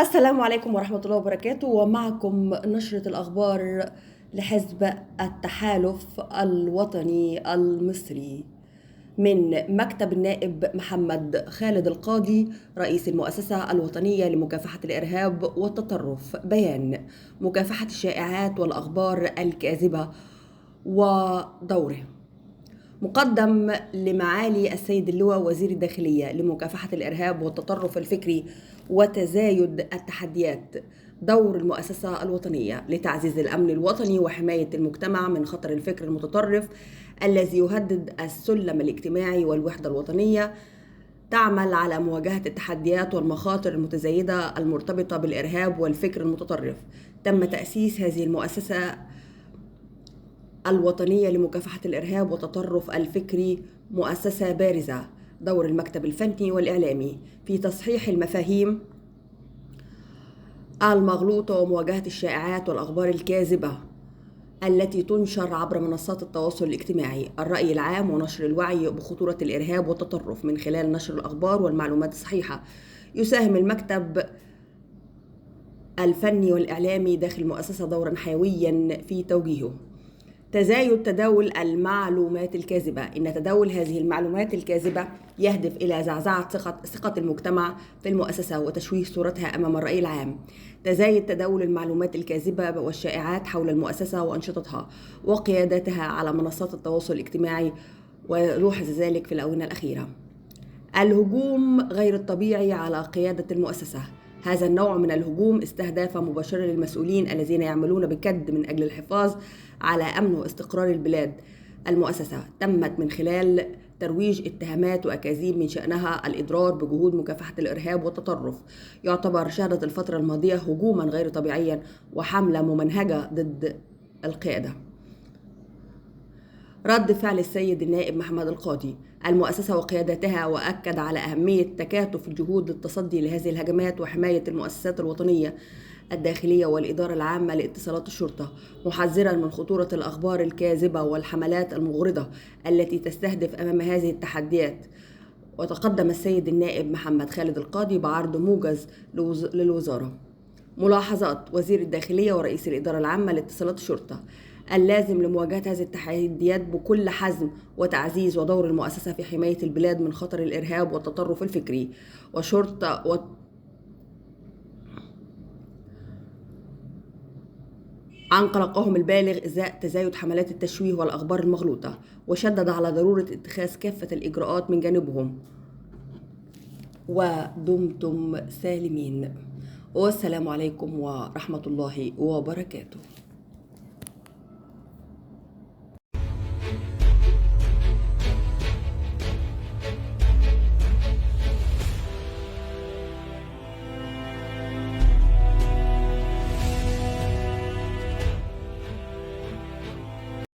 السلام عليكم ورحمة الله وبركاته، ومعكم نشرة الأخبار لحزب التحالف الوطني المصري من مكتب النائب محمد خالد القاضي رئيس المؤسسة الوطنية لمكافحة الإرهاب والتطرف. بيان: مكافحة الشائعات والأخبار الكاذبة ودوره. مقدم لمعالي السيد اللواء وزير الداخلية لمكافحة الإرهاب والتطرف الفكري وتزايد التحديات، دور المؤسسة الوطنية لتعزيز الأمن الوطني وحماية المجتمع من خطر الفكر المتطرف الذي يهدد السلم الاجتماعي والوحدة الوطنية. تعمل على مواجهة التحديات والمخاطر المتزايدة المرتبطة بالإرهاب والفكر المتطرف. تم تأسيس هذه المؤسسة الوطنية لمكافحة الإرهاب والتطرف الفكري مؤسسة بارزة. دور المكتب الفني والإعلامي في تصحيح المفاهيم المغلوطة ومواجهة الشائعات والأخبار الكاذبة التي تنشر عبر منصات التواصل الاجتماعي، الرأي العام ونشر الوعي بخطورة الإرهاب والتطرف من خلال نشر الأخبار والمعلومات الصحيحة. يساهم المكتب الفني والإعلامي داخل المؤسسة دورا حيويا في توجيهه تزايد تداول المعلومات الكاذبة. إن تداول هذه المعلومات الكاذبة يهدف إلى زعزعة ثقة المجتمع في المؤسسة وتشويه صورتها أمام الرأي العام. تزايد تداول المعلومات الكاذبة والشائعات حول المؤسسة وأنشطتها وقيادتها على منصات التواصل الاجتماعي، ولوحظ ذلك في الآونة الأخيرة. الهجوم غير الطبيعي على قيادة المؤسسة. هذا النوع من الهجوم استهداف مباشرة للمسؤولين الذين يعملون بجد من أجل الحفاظ على أمن واستقرار البلاد. المؤسسة تمت من خلال ترويج اتهامات وأكاذيب من شأنها الإضرار بجهود مكافحة الإرهاب والتطرف. يعتبر شهدت الفترة الماضية هجوما غير طبيعيا وحملة ممنهجة ضد القيادة. رد فعل السيد النائب محمد القاضي المؤسسة وقيادتها، وأكد على أهمية تكاتف الجهود للتصدي لهذه الهجمات وحماية المؤسسات الوطنية الداخلية والإدارة العامة لاتصالات الشرطة، محذرا من خطورة الأخبار الكاذبة والحملات المغرضة التي تستهدف أمام هذه التحديات. وتقدم السيد النائب محمد خالد القاضي بعرض موجز للوزارة. ملاحظات وزير الداخلية ورئيس الإدارة العامة لاتصالات الشرطة: اللازم لمواجهة هذه التحديات بكل حزم وتعزيز ودور المؤسسة في حماية البلاد من خطر الإرهاب والتطرف الفكري وشرطة عن قلقهم البالغ إزاء تزايد حملات التشويه والأخبار المغلوطة، وشدد على ضرورة اتخاذ كافة الإجراءات من جانبهم. ودمتم سالمين، والسلام عليكم ورحمة الله وبركاته.